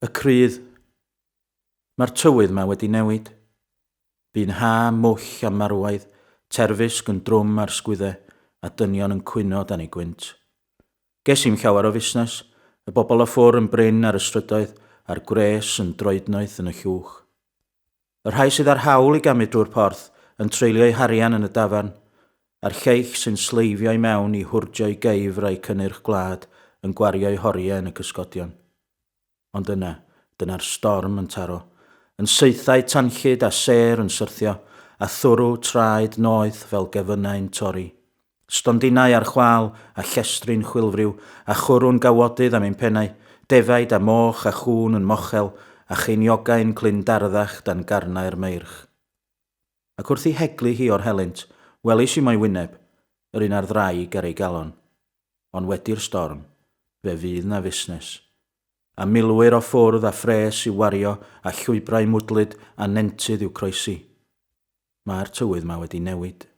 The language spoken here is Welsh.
Y crydd. Mae'r tywydd 'ma wedi newid. Bu'n ha mwll a marwaidd, terfysg yn drwm ar sgwydde a dynion yn cwyno dan ei gwynt. Ges i'm llawer o fusnes, y bobl o ffwr yn brin ar y strydoedd a'r gwres yn droednoeth yn y llwch. Y rhai sydd â'r hawl i gamu drwy'r porth yn treulio'u harian yn y dafarn, a'r lleill sy'n sleifio i mewn i hwrdio'u geifr a'u cynnyrch gwlad yn gwario'u horiau yn y cysgodion. Ond yna, dyna'r storm yn taro, yn saethau tanllyd a sêr yn syrthio, a thwrw traed noeth fel gefynnau'n torri. Stondinau ar chwâl a llestri'n chwilfriw, a chwrw'n gawodydd am ein pennau, defaid a moch a chŵn yn mochel, a cheiniogau'n clundarddach dan garnau'r meirch. Ac wrth i heglu hi o'r helynt, welis i mo'i wyneb, yr un â'r ddraig ar ei galon. Ond wedi'r storm, fe fydd 'na fusnes. A milwyr o ffwrdd a phres i'w wario a llwybrau mwdlyd a nentydd i'w croesi. Mae'r tywydd 'ma wedi newid.